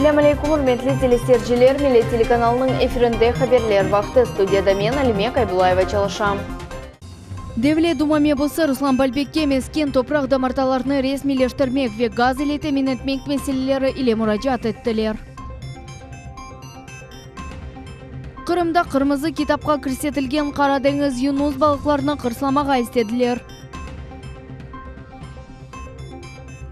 Selâm aleykum, ürmetli teleseyirciler! Millet telekanalınıñ efirinde haberler vaqtı. Studiyada men, Alime Kaybullayeva çalışam. Devlet Duma mebusı Ruslan Balbekke mesken topraq damartalarını resmiyleştirmek ve gaz ile temin etmek meseleleri ile muracaat ettiler. Qırımda qırmızı kitapqa kirsetilgen Qara deñiz yunus balıqlarını qırslamağa istediler.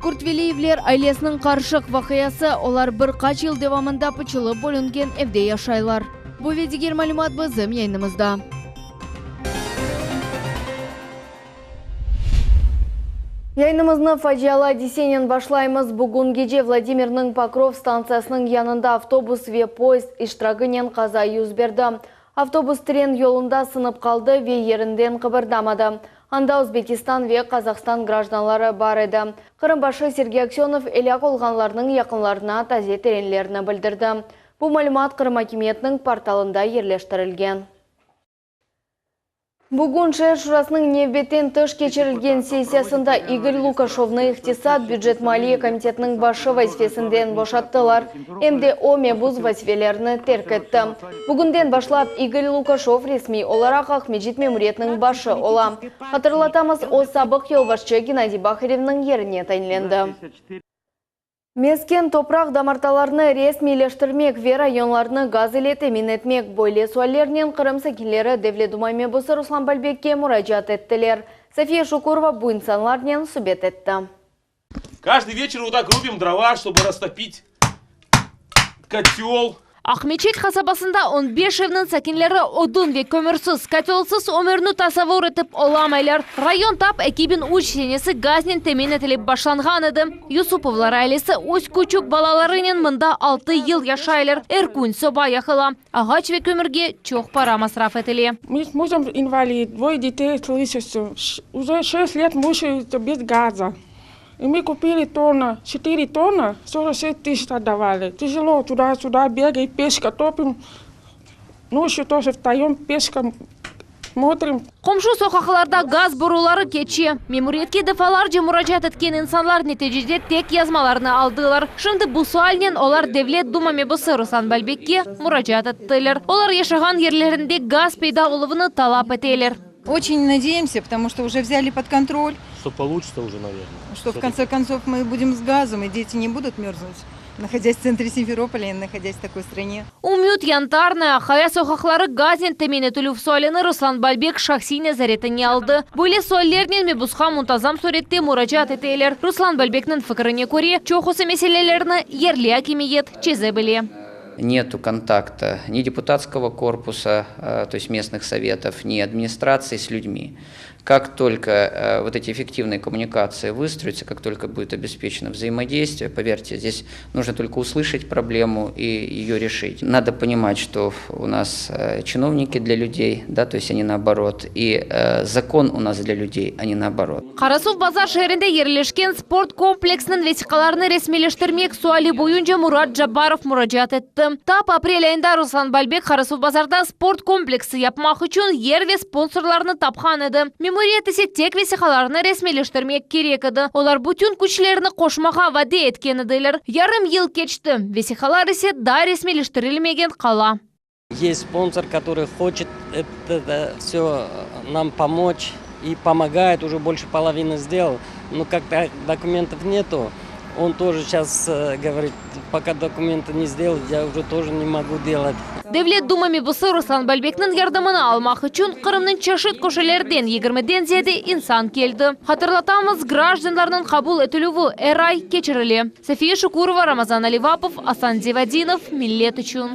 Kurtveliyevler ailesiniñ qarışıq vaqiası, olar bir qaç yıl devamında pıçılıp bölüngen evde yaşaylar. Bu ve diger malümat bizim yayınımızda. Yayınımıznı facialı adisenen başlaymız. Bugün gece Vladimirniñ Pokrov stantsiyasınıñ yanında avtobus ve poyezd iştiragınen qaza yüz berdi. Avtobus tren yolunda sınıp qaldı ve yerinden qıbırdamadı. Anda Özbekistan ve Qazahstan grajdanları bar edi. Qırım başı Sergey Aksönov elâk olğanlarnıñ yaqınlarına taze terenlerini bildirdi. Bu malümat Qırım akimiyetiniñ portalında yerleştirilgen. Bugün şeer şurasınıñ nevbetten tış keçirilgen sessiyasında İgor Lukaşevni İqtisat, bücet-maliye komitetiniñ başı vazifesinden boşattılar, em de o mebus vazifelerini terk etti. Bugünden başlap İgor Lukaşev resmiy olaraq Aqmescit memuriyetiniñ başı ola. Hatırlatamız, o sabıq yolbaşçı Gennadiy Baharevniñ yerine tayinlendi. Mesken topraq damartalarını resmiyleştirmek ve rayonlarnı gaz ile temin etmek, böyle suallernen Qırım sakinleri Devlet Duma mebusı Ruslan Balbekke muracaat ettiler. Safiye Şukurova bu insanlarnen subet etti. Каждый вечер вот так рубим дрова, чтобы растопить котел. Aqmeçet qasabasında on beş evniñ sakinleri odun ve kömürsiz, kotelsız ömürni tasavvur etip olamaylar. Rayon tap 2003 senesi gaznen temin etilip başlanğan edi. Yusupovlar ailesi öz küçük balalarınen mında altı yıl yaşaylar. Er kün soba yaqıla. Ağaç ve kömürge çoq para masraf etile. Мы с мужем инвалид, двое детей слышащих. Уже шесть лет мучаются без газа. И мы купили тонна, 4 тонна, 46 тысяч отдавали. Тяжело туда-сюда бегать, печка топим. Ночью тоже встаем, печка смотрим. Qomşu soqaqlarda gaz boruları keçe. Memuriyetke defalarca muracaat etken insanlar neticede tek yazmalarnı aldılar. Şimdi bu sualnen olar Devlet Duma mebusı Ruslan Balbekke muracaat ettiler. Olar yaşağan yerlerinde gaz peyda oluvını talap eteler. Очень надеемся, потому что уже взяли под контроль. Что получится уже, наверное. Что в конце концов мы будем с газом, и дети не будут мерзнуть, находясь в центре Симферополя и находясь в такой стране. Ümüt, Yantarnaya, Aqaya soqaqları gaznen temin etilüv sualini Ruslan Balbek şahsiy nezaretine aldı. Böyle suallernen mebusqa muntazam sürette muracaat eteler. Ruslan Balbekniñ fikrine köre, çoqusı meselelerni yerli akimiyet çeze bile. Нету контакта ни депутатского корпуса, то есть местных советов, ни администрации с людьми. Как только вот эти эффективные коммуникации выстроятся, как только будет обеспечено взаимодействие, поверьте, здесь нужно только услышать проблему и ее решить. Надо понимать, что у нас чиновники для людей, да, то есть они наоборот, и закон у нас для людей, а не наоборот. Qarasuvbazar şeerinde yerleşken sport kompleksiniñ vesiqalarını resmiyleştirmek suali boyunca Murat Cabbarov muracaat etti. Tap aprel ayında Ruslan Balbek Qarasuvbazarda sport kompleksi yapmaq içün yer ve sponsorlarnı tapqan edi. Memuriyet ise tek vesiqalarnı resmiyleştirmek kerek edi. Olar bütün küçlerini qoşmağa vade etken ediler. Yarım yıl keçti, vesiqalar ise daa resmiyleştirilmegen qala. Есть спонсор, который хочет это все нам помочь и помогает, уже больше половины сделал. Но как-то документов нету. Он тоже сейчас говорит, пока документы не сделают, я уже тоже не могу делать. Devlet Duma mebusı Ruslan Balbekniñ yardımını almaq içün Qırımnıñ çeşit köşelerden yigirmiden ziyade insan keldi. Hatırlatamız, grajdanlarnıñ qabul etilüvi er ay keçirile. Safiye Şukurova, Ramazan Alivapov, Asan Zivadinov, Millet içün.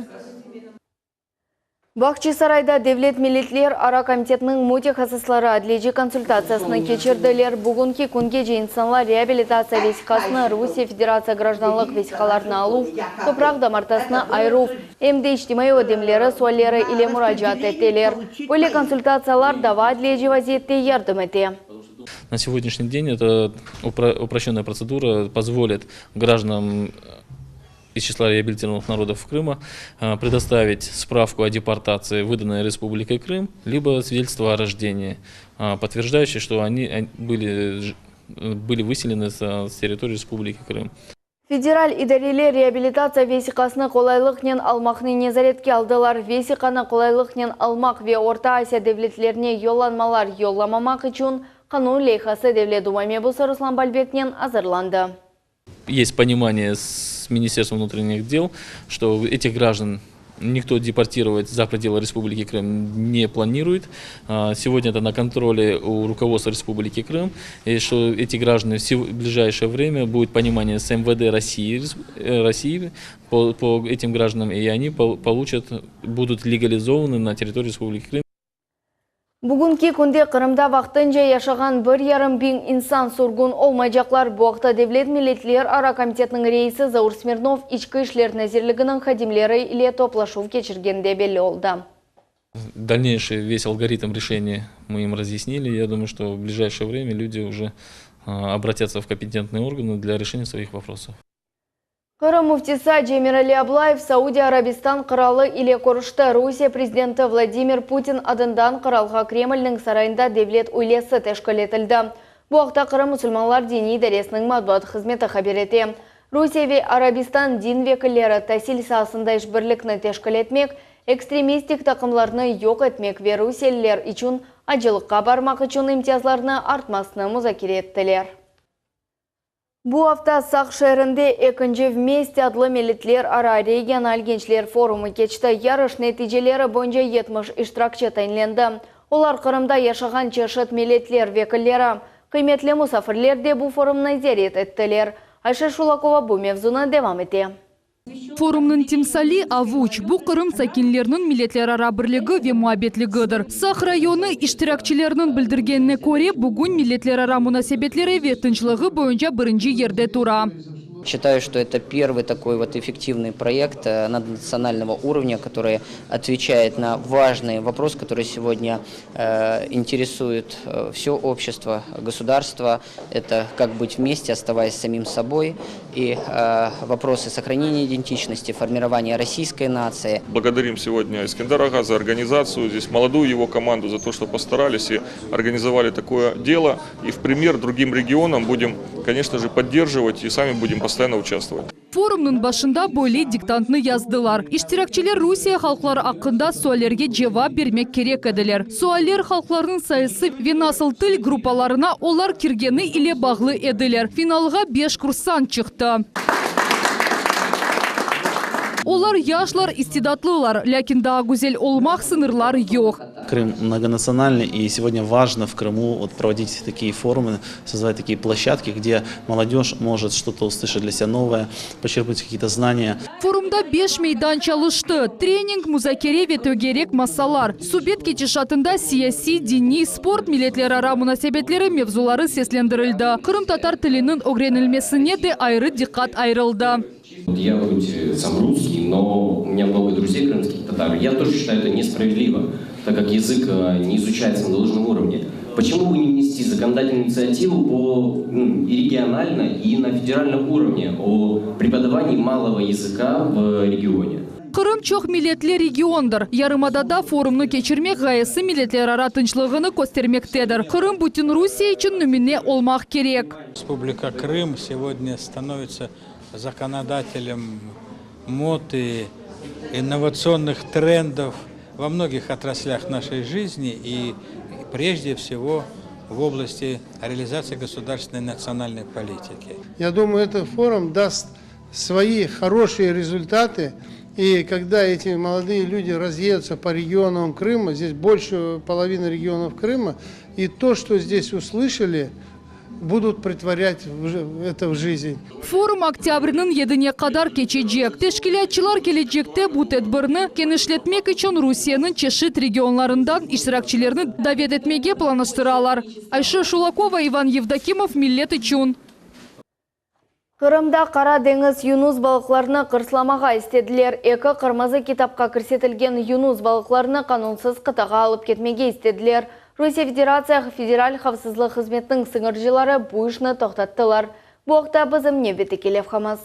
Bağçasarayda Devlet milletlerara komitetiniñ mütehassısları adliyeci konsultatsiyasını keçirdiler. Bugünki küngece insanlar reabilitatsiya vesiqasını, Rusiye Federatsiya grajdanlıq vesiqalarını aluv, topraq damartasını ayıruv, em de içtimaiy ödemleri sualleri ile muracaat eteler. Böyle konsultatsiyalar dava adliyeci vaziyette yardım ete. На сегодняшний день эта упрощенная процедура позволит гражданам из числа реабилитированных народов Крыма предоставить справку о депортации, выданной Республикой Крым, либо свидетельство о рождении, подтверждающее, что они были выселены с территории Республики Крым. Federal idareler reabilitatsiya vesiqasını qolaylıqnen almaqnı nezaretke aldılar. Vesiqanı qolaylıqnen almaq ve Orta Asiya devletlerine yollanmalar yollamamaq içün qanun leyhası Devlet Duma mebusı Ruslan Balbeknen azırlandı. Есть понимание с Министерством внутренних дел, что этих граждан никто депортировать за пределы Республики Крым не планирует. Сегодня это на контроле у руководства Республики Крым, и что эти граждане в ближайшее время будет понимание с МВД России, России по, по этим гражданам, и они получат, будут легализованы на территории Республики Крым. Bugünki künde Qırımda vaqtınca yaşağan 1,5 biñ insan sürgün olmaycaqlar. Bu aqta Devlet milletlerara komitetiniñ reisi Zaur Smirnov İçki işler nazirliginiñ hadimleri ile toplaşuv keçirgende belli oldı. Дальнейший весь алгоритм решения мы им разъяснили. Я думаю, что в ближайшее время люди уже обратятся в компетентные органы для решения своих вопросов. Qırım müftisi Acı Emirali Ablayev Saudiya Arabistan qıralı ile körüşti. Rusiye prezidenti Vladimir Putin adından qıralğa Kremlniñ sarayında devlet üylesi teşkil etildi. Bu aqta Qırım musulmanlar diniy idaresiniñ matbuat hızmeti haber ete. Rusiye ve Arabistan din vekilleri tasil saasında işbirlikni teşkil etmek, ekstremistik taqımlarnı yoq etmek ve rusiyeliler içün acılıqqa barmaq içün imtiyazlarnı artmasını muzakere ettiler. Bu afta Saq şeerinde ekinci Vmeste adlı milletlerara regional gençler forumı keçti. Yarış neticeleri boyunca 70 iştirakçi tayinlendi. Olar Qırımda yaşağan çeşit milletler vekilleri. Qıymetli musafirler de bu forumnı ziyaret ettiler. Ayşe Şulakova bu mevzunı devam ete. Forumnıñ timsali avuç. Bu Qırım sakinleriniñ milletlerara birligi ve muabbetligidir. Saq rayonı iştirakçileriniñ bildirgenine köre, bugün milletlerara munasebetleri ve tınçlığı boyunca birinci yerde tura. Считаю, что это первый такой вот эффективный проект э, наднационального уровня, который отвечает на важный вопрос, который сегодня э, интересует э, все общество, государство. Это как быть вместе, оставаясь самим собой. И э, вопросы сохранения идентичности, формирования российской нации. Благодарим сегодня Искендера ağa за организацию, здесь молодую его команду за то, что постарались и организовали такое дело. И в пример другим регионам будем, конечно же, поддерживать и сами будем постоянно участвовать. Forumnıñ başında böyle diktantnı yazdılar. İştirakçiler Rusiye halqları aqqında suallerge cevap bermek kerek ediler. Sualler halqlarnıñ sayısı ve nasıl til gruppalarına olar kirgeni ile bağlı ediler. Finalğa 5 kursant çıqtı. Olar yaşlar istidatlılar, lâkin daa güzel olmaq sıñırlar yoq. Крым многонациональный, и сегодня важно в Крыму вот проводить такие форумы, создавать такие площадки, где молодежь может что-то услышать для себя новое, почерпнуть какие-то знания. Forumda 5 meydan çalıştı. Trening, muzakere ve tögerek masalar. Subet ketişatında siyasiy, diniy, sport, milletlerara munasebetleri mevzuları seslendirildi. Qırımtatar tiliniñ ögrenilmesine de ayrı diqqat ayırıldı. Я хоть э, сам русский, но у меня много друзей крымских татар. Я тоже считаю это несправедливо, так как язык э, не изучается на должном уровне. Почему бы не внести законодательную инициативу по, ну, и регионально, и на федеральном уровне о преподавании малого языка в регионе? Qırım çoq milletli regiondır. Yarımadada forumnı keçirmek ğayesi milletlerara tınçlığını köstermektedir. Qırım bütün Rusiye içün nümüne olmaq kerek. Республика Крым сегодня становится законодателем мод и инновационных трендов во многих отраслях нашей жизни и прежде всего в области реализации государственной национальной политики. Я думаю, этот форум даст свои хорошие результаты. И когда эти молодые люди разъедутся по регионам Крыма, здесь больше половины регионов Крыма, и то, что здесь услышали, будут претворять в это в жизнь. Forum oktâbrniñ 7-sine qadar keçecek. Teşkilâtçılar kelecekte bu tedbirni kenişletmek içün Rusiyeniñ çeşit regionlarından iştirakçilerni davet etmege planlaştıralar. Ayşe Şulakova, Ivan Yevdokimov, Millet içün. Qırımda Qara deñiz yunus balıqlarını qırslamağa istediler. Eki qırmızı kitapqa kirsetilgen yunus balıqlarını qanunsız qıtağa alıp ketmege istediler. Rusiye Federatsiya Federal Havfsızlıq hızmetiniñ sıñırcıları bu işni toqtattılar. Bu aqta bizim nevbetteki levhamız.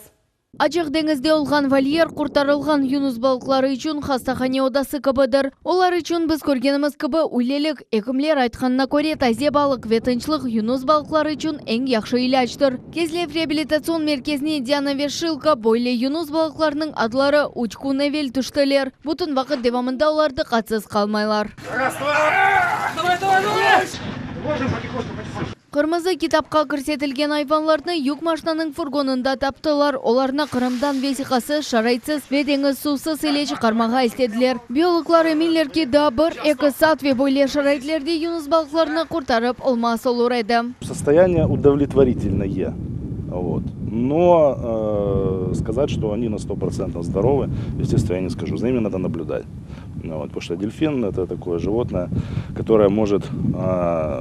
Açıq deñizde olğan volyer qurtarılğan yunus balıqları içün hastahane odası kibidir. Olar içün, biz körgenimiz kibi, üylelik, ekimler aytqanına köre, taze balıq ve tınçlıq yunus balıqları içün eñ yahşı ilâctır. Kezlev reabilitatsion merkezine Diana ve Şilka, böyle yunus balıqlarınıñ adları, üç kün evel tüştiler. Bütün vaqıt devamında olar diqqatsız qalmaylar. Qırmızı kitapqa kirsetilgen ayvanlarnı yük maşnanıñ furgonında taptılar. Olarnı Qırımdan vesiqasız, şaraitsiz ve deñiz suvsız ile çıqarmağa istediler. Biologlar eminler ki, daa bir-eki saat ve böyle şaraitlerde yunus balıqlarını qurtarıp olmaz olur edi. Sostoyaniye udovletvoritelnoye, vot, no skazat, çto oni na sto protsentov zdorovı, estestvenno, ya ne skažu, za nimi nado nablüdat. Вот, потому что дельфин это такое животное, которое может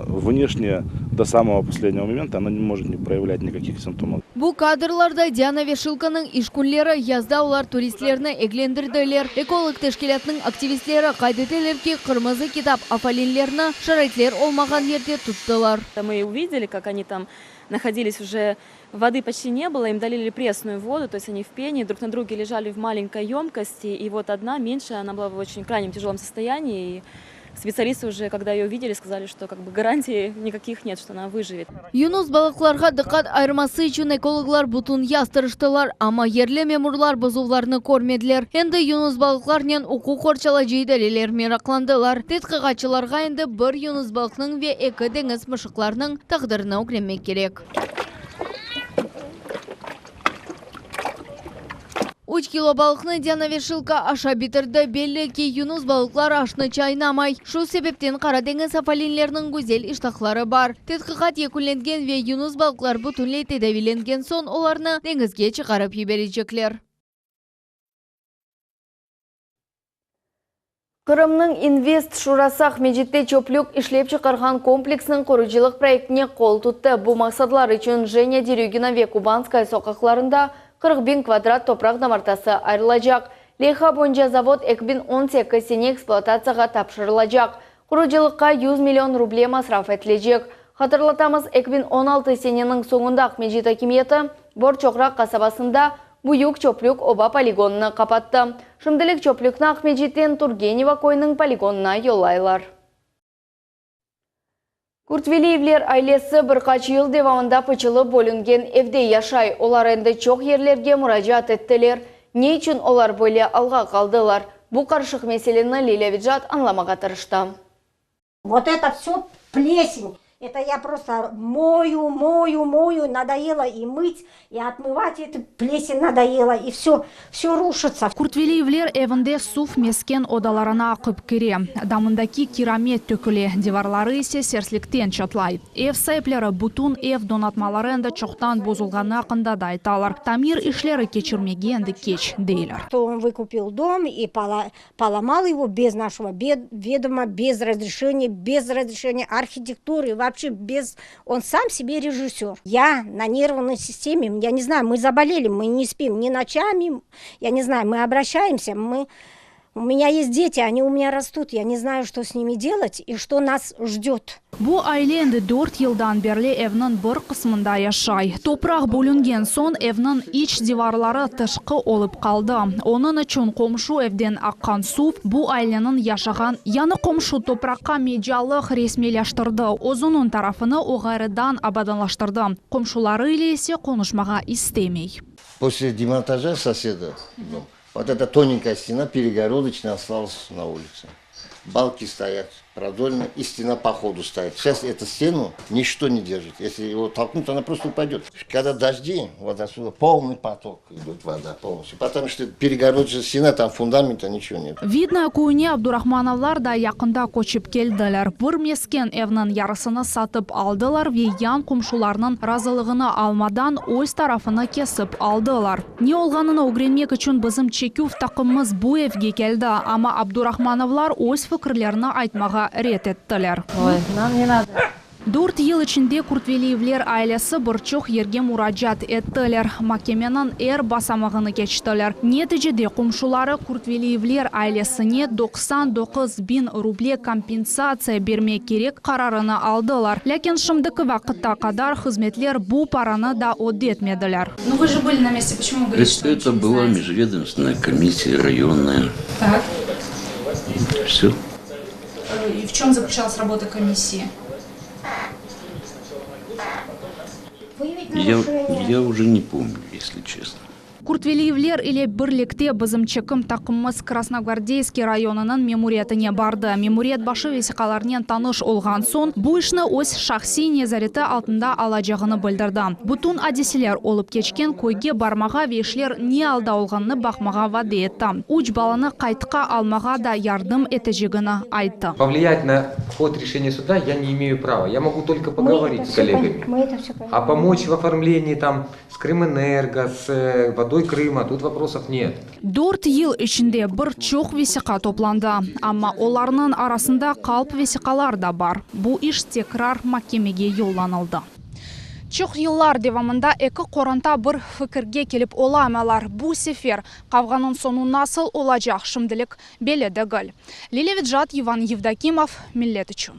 внешне до самого последнего момента, оно не может не проявлять никаких симптомов. Bu kadrlarda Diana ve Şilkanıñ iş künleri, yazda olar turistlerni eglendirdiler. Ekolog teşkilâtınıñ aktivistleri qayd eteler ki, Qırmızı kitap afalinlerni şaraitler olmağan yerde tuttılar. Мы увидели, как они там находились уже Воды почти не было, им долили пресную воду, то есть они в пене, друг на друге лежали в маленькой емкости, и вот одна меньшая, она была в очень крайнем тяжелом состоянии, и специалисты уже, когда ее увидели, сказали, что как бы гарантий никаких нет, что она выживет. Yunus balıqlarğa diqqat ayırması içün ekologlar bütün yaz tırıştılar, amma yerli memurlar bozuvlarnı körmediler. Endi yunus balıqlarnen uquq qorçalayıcı idareler meraqlandılar. Tedqiqatçılarğa endi bir yunus balıqnıñ ve eki deñiz mışıqlarınıñ taqdirini ögrenmek kerek. Üç kilo balıqnı Diana Veşilka aşap bitirdi. Belli ki, yunus balıqlar aşnı çaynamay. Şu sebepten Qara deñiz afalinleriniñ güzel iştahları bar. Tedqiqat yekünlengen ve yunus balıqlar bütünley tedaviylengen soñ olarnı deñizge çıqarıp yiberecekler. Qırımnıñ İnvest şurası Aqmescitte çöplük işlep çıqarğan kompleksniñ qurucılıq proyektine qol tuttı. Bu maqsadlar içün Jenya Derügina ve Kubanskaya soqaqlarında 40 biñ kvadrat topraq damartası ayırılacaq. Leyha boyunca zavod 2018 sene ekspluatatsiyağa tapşırılacaq. Qurucılıqqa 100 million ruble masraf etilecek. Hatırlatamız, 2016 seneniñ soñunda Aqmescit akimiyeti Borçoqraq qasabasında Büyük çöplük oba poligonını qapattı. Şimdilik çöplükni Aqmescitten Turgeneva köyüniñ poligonına yollaylar. Kurtveliyevler ailesi bir qaç yıl devamında pıçılıp bölüngen evde yaşay. Olar endi çoq yerlerge muracaat ettiler. Ne içün olar böyle alğa qaldılar? Bu qarışıq meseleni Lilâ Vecat añlamağa tırıştı. Вот это все плесень. Это я просто мою, мою, мою, надоело и мыть, и отмывать эту плесень надоело, и все, все рушится. Kurtveliyevler evinde suv mesken odalarına aqıp kire. Damındaki kiramet töküle, divarları ise serslikten çatlay. Ev saipleri bütün ev donatmaları endi çoqtan bozulğanı aqqında da aytalar. Tamir işleri keçirmege endi keç, deyler. Он выкупил дом и поломал его без нашего ведома, без разрешения, без разрешения архитектуры, вообще без... Он сам себе режиссер. Я на нервной системе, я не знаю, мы заболели, мы не спим ни ночами, я не знаю, мы обращаемся, мы... У меня есть дети, они у меня растут, я не знаю, что с ними делать и что нас ждет. Bu aile endi dört yıldan berli evniñ bir qısmında yaşay. Topraq bölüngen soñ evniñ iç divarları tışqı olıp qaldı. Onıñ içün qomşu evden aqqan suv bu aileniñ yaşağan Yañı qomşu topraqqa mecallıq resmiyleştirdi, özüniñ tarafını o ğayrıdan abadanlaştırdı, qomşuları ile ise qonuşmağa istemey. После демонтажа соседа, вот эта тоненькая стена перегородочная осталась на улице. Балки стоят продольно, и стена по ходу стоит. Сейчас эту стену ничто не держит. Если его толкнуть, она просто упадет. Когда дожди, вот отсюда полный поток идет вода полностью. Потому что перегородочная стена, там фундамента ничего нет. Vidnoye köyüne Abdurahmanovlar da yaqında köçip keldiler. Bir mesken evniñ yarısını satıp aldılar ve yan qomşularnıñ razılığını almadan öz tarafını kesip aldılar. Ne olğanını ögrenmek içün bizim çeküv taqımımız bu evge keldi, amma Abdurahmanovlar öz fikirlerini aytmağa red ettiler. Oy, нам не надо. Dört yıl içinde Kurtveliyevler ailesi bir çoq yerge muracaat ettiler, makemeniñ er basamağını keçtiler. Neticede qomşuları Kurtveliyevler ailesine 99 biñ ruble kompensatsiya bermek kerek qararını aldılar. Lâkin şimdiki vaqıtta qadar hızmetler bu paranı da ödetmediler. Ну вы же были на месте, почему говорите, что Это была межведомственная комиссия районная. Так. Все. И в чем заключалась работа комиссии? Я, я уже не помню, если честно. Kurtveliyevler ile birlikte bizim çekim taqımımız Krasnogvardeyskiy rayonınıñ memuriyetine bardı. Memuriyet başı vesiqalarnen tanış olğan soñ, bu işni öz şahsiy nezareti altında alacağını bildirdi. Bütün adiseler olıp keçken köyge barmağa ve işler ne alda olğanını baqmağa vade etti. Üç balanı qaytqa almağa da yardım etecegini ayttı. Повлиять на ход решения суда я не имею права. Я могу только поговорить с коллегами. Мы это все А помочь в оформлении там с Крымэнерго, с э, водой Крыма, тут вопросов нет. Dört yıl içinde bir çoq vesiqa toplandı, amma olarnıñ arasında qalp vesiqalar da bar. Bu iş tekrar makemege yollanıldı. Çoq yıllar devamında eki qoranta bir fikirge kelip olamaylar. Bu sefer qavğanıñ soñu nasıl olacaq şimdilik belli degil. Lilâ Vecat, İvan Yevdokimov, Millet içün.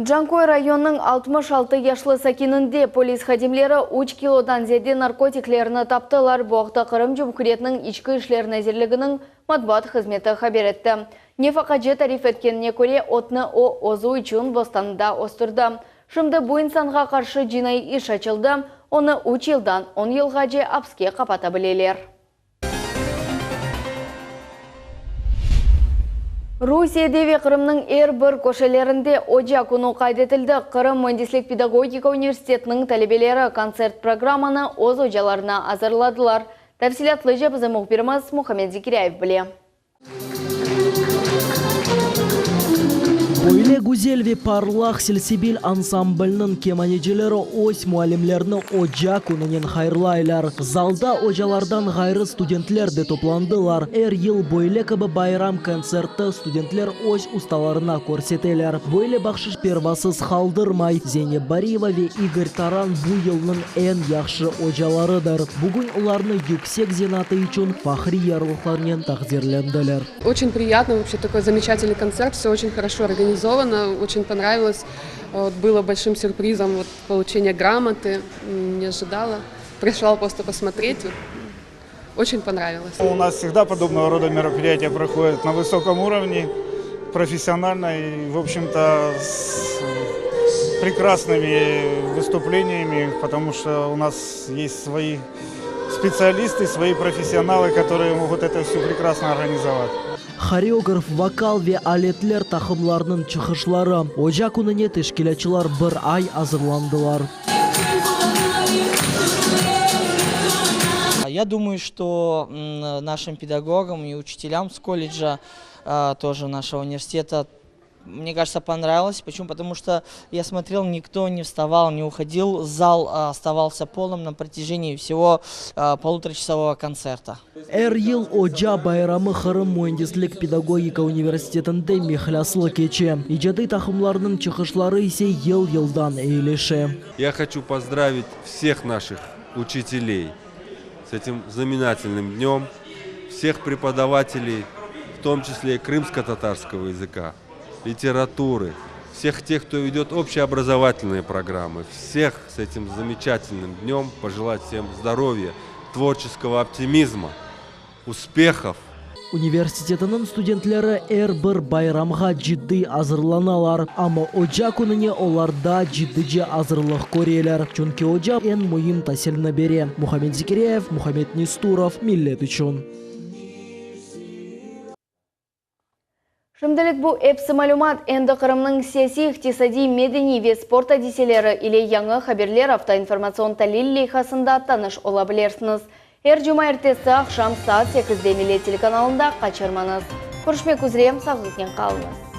Canköy rayonınıñ 66 yaşlı sakininde polis hadimleri 3 kilodan ziyade narkotiklerini taptılar. Bu aqta Qırım Cumhuriyetiniñ İçki işler nazirliginiñ matbuat hızmeti haber etti. Nefaqacı tarif etkenine köre, otnı o özü içün bostanında östürdi. Şimdi bu insanğa qarşı cinaiy iş açıldı. Onı 3 yıldan 10 yılğace apske qapata bileler. Rusiyede ve Qırımnıñ er bir köşelerinde Oca künü qayd etildi. Qırım müendislik pedagogika universitetiniñ talebeleri kontsert programmanı öz ocalarına azırladılar. Tafsilâtlıca bizim mühbirimiz Muhammed Zekiryayev bile. Böyle güzel ve parlaq Selsebil ansamblniñ kemanecileri öz muallimlerini Oca kününen hayırlaylar. Zalda ocalardan ğayrı studentler de toplandılar. Er yıl böyle kibi bayram kontserti studentler öz ustalarına körseteler. Böyle bahşış pervasız qaldırmay. Zeynep Bariyeva ve İgor Taran bu yılnıñ eñ yahşı ocalarıdır. Bugün olarnı yüksek zenaatı içün fahriy yarlıqlarnen taqdirlendiler. Очень приятно, вообще такой замечательный концерт, все очень хорошо организовано, очень понравилось. Вот, было большим сюрпризом вот, получение грамоты, не ожидала. Пришла просто посмотреть, вот, очень понравилось. У нас всегда подобного рода мероприятия проходят на высоком уровне, профессионально и, в общем-то, с прекрасными выступлениями, потому что у нас есть свои специалисты, свои профессионалы, которые могут это все прекрасно организовать. Хореограф, vokal ve aletler taqımlarınıñ çıqışları. Oca kününe teşkilâtçılar bir ay azırlandılar. Я думаю, что нашим педагогам и учителям с колледжа, тоже нашего университета, мне кажется, понравилось. Почему? Потому что я смотрел, никто не вставал, не уходил. Зал оставался полным на протяжении всего полуторачасового концерта. Er yıl Oca bayramı Qırım müendislik pedagogika universitetinde mihlâslı keçe. İcadiy taqımlarnıñ çıqışları ise yıl-yıldan eyileşe. Я хочу поздравить всех наших учителей с этим знаменательным днем, всех преподавателей, в том числе и крымско-татарского языка, литературы, всех тех, кто ведет общеобразовательные программы, всех с этим замечательным днем, пожелать всем здоровья, творческого оптимизма, успехов. Universitetiniñ studentleri er bir bayramğa ciddiy azırlanalar. Amma Oca kününe olar daa ciddiyce azırlıq köreler. Çünki oca eñ müim tasilni bere. Muhammed Zekiryayev, Muhammed Nesturov, Millet içün. Şimdilik bu episi malümat. Endi Qırımnıñ siyasiy, iqtisadiy, medeniy ve sport adiseleri ile yañı haberler afta informatsion talil leyhasında tanış ola bilirsiñiz. Er cumaertesi aqşam saat 8-de Millet telekanalında qaçırmañız. Körüşmek üzre, sağlıqnen qalıñız.